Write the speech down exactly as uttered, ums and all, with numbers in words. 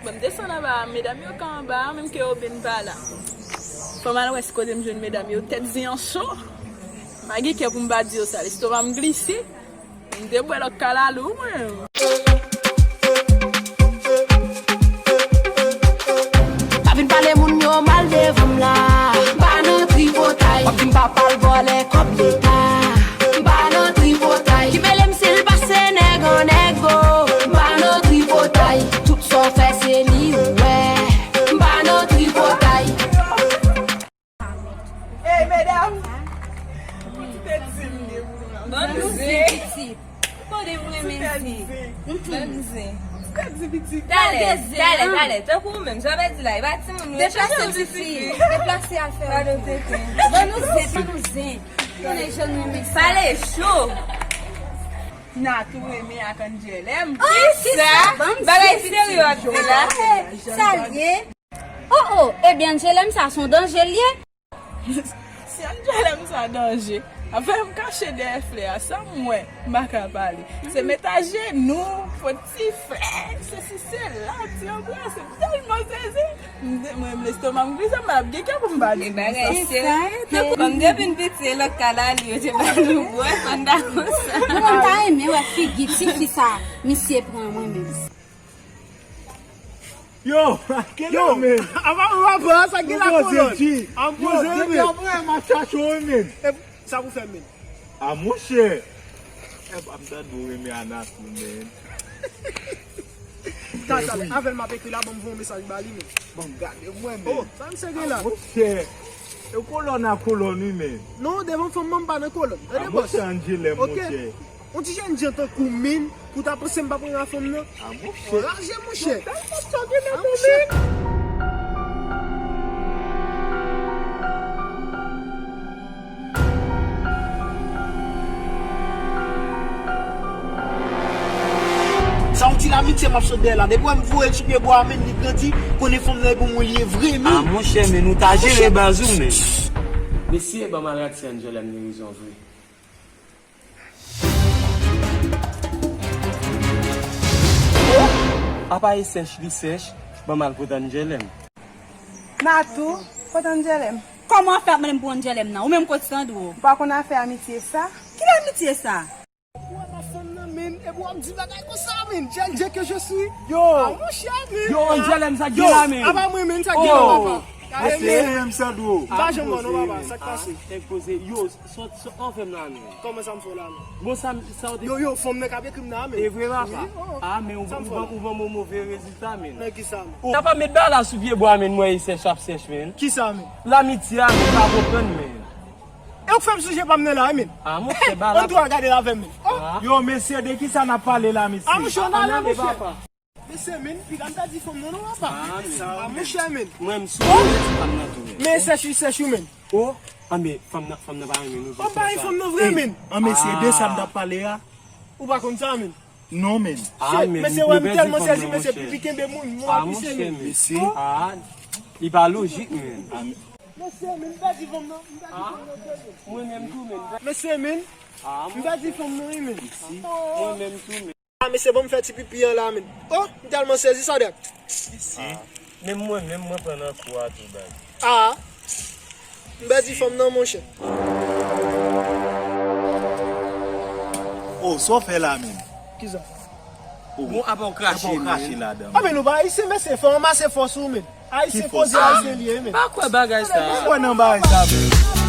Bon, m desann anba a, medam yo ka anba a, menm ke yo vin pa la. Fò m al wè si kote m jwenn medam yo, tèt zen an cho. M pa gen kè pou m pa di yo sa, lestoma m glise. M te bwè lòt kalalou, mwen. Pa vin pale moun yo mal devan m la. M pa nan tripotay. W ap di m papa l vòlè kòb leta. M pa nan tripotay. Ki mele m si l pase nèg an nègo. M pa nan tripotay. Tout sa w fè se li ou wè. M pa nan tripotay. Ey, medam! Ou te di m gen pou nou la. Ban nou zen, pitit. Ou konnen m renmen zen. Ban nou zen. Ou te di pitit. Talè, talè, talè. Tankou ou menm, sa vle di la, e pa timoun nou. Deplase, pitit. Deplase afè w. Pardon, tete. Ban nou zen, ban nou zen. Konnen jan nou renmen sa. Pale cho. Natou renmen ak Angelem. Kisa? Bagay serye w ap di la? Sa l ye? Oh, oh, ebyen Angelem sa se yon danje l ye. Si Angelem sa danje, ap fè m kache dèyè flè a, sa m wè, m pa ka pale. Se met ajenou, fò ti flè, sesi sela, ti anbrase, m tèlman sezi. M te- mwen, m lestoma m glise, m ap gen kè pou m pa di. E bagay serye. Tankou kòm depi n piti, e lòt kalalou yo te ba nou bwè, fò n ta konsa. Mwen, m ta renmen wè figi tifi sa, misye pran mwen menm. Yo, yo, men. Apa, apa, sa gen la kolòn. An poze, men. Depi apre, m ap chache w, men. E, sa pou fè, men. A, monchè. E, pa m tande w renmen Anatou, men. Sa, sa, avè l m ap ekri la, ban m voye yon mesaj ba li, men. Ban m gade, mwen, men. Oh, sa misye gen la. A, monchè. E kolòn a kolòn, wi, men. Non, devan fanm nan, m pa nan kolòn. Tande, bòs. A, monchè, Angelem, monchè. On ti jènjan tankou m, men, pou ta panse m p ap renmen fanm nan. A, monchè. Anraje, monchè. Sa yon ti lamitye m ap sot dèyè la. Depi wè m voye l sou pye bwa a, men, li grandi, konnen fanm nan e pou mwen li ye vre, men. A, monchè, men, nou ta jere baz ou, men. Mesye, ban m al ratire Angelem, li rezon vre. Apa e sèch li sèch, ban m al pote Angelem. Natou, pote Angelem. Kòman w ap fè ap mande m pou Angelem nan? Ou menm kot Sandro? Ou pa konn afè amitye sa? Ki amitye sa? Ou wè pa fanm nan, men, epi w ap di bagay konsa, men. Jèn, jèn ke je suis. Yo. A, monchè, men. Yo, Angelem, sa gen la, men. Apa mwen, men, sa gen la, papa. Mesye, menm Sandro. M pa janm wè non, papa, sa k pase? Nèg poze, yo, sòt, sòt anfè m la, men. Kòman sa m fè w la, men? Bon, sa m, sa w te... Yo, yo, fanm nan k ap ekri m nan, men. E vre, papa? Wi, oh. A, men ou, ou ban, ou ban mwen move rezilta, men. Nan kisa, men? Sa pa met bagay la sou pye bwa, men, mwen e sèch ap sèch, men. Kisa, men? Lamitye a, men, pa konprann, men. E ou k fè m sonje pa m nan la, men. A, monchè, bagay la. Ann tou al gade l avè m, men. Oh. Yo, mesye, de kisa n ap pale la, mesye? A, monchè, ann ale, monchè. Mesye, men, piga m ta di fanm nan non, papa. A, men. A, monchè, men. Mwen, m sou ti fanm nan tou, men. Men sèch wi, sèch wi, men. Oh, a, men, fanm nan, fanm nan pa renmen nou. Fanm pa renmen fanm nan vre, men. A, mesye, de sa m t ap pale a. Ou pa konn sa, men. Non, men. A, men, mesye, wè m tèlman sezi, mesye, pipi kenbe moun, mwen ap pise, men. Mesye. A, li pa lojik, men. Mesye, men, m pèdi fanm nan, m pèdi fanm nan, men. Mwen menm tou, men. Mesye, men. M pèdi fanm nan, wi, men. Mwen menm tou, men. A, mesye, bon, m fè ti pipi an la, men. Oh, m tèlman sezi, sa dat. Isi. Menm mwen, menm mwen pran nan kou a tou, baz. A. M pèdi fanm nan, monchè. Oh, sa w fè la, men? Kisa? Oh. Bon, apa w krache, apa w krache ladan? A, men nou pa ayisyen, mesye, fò w ranmase fòs ou, men. Ayisyen koze, ayisyen li ye, men. Pa kwè bagay sa. Pa kwè nan bagay sa, men.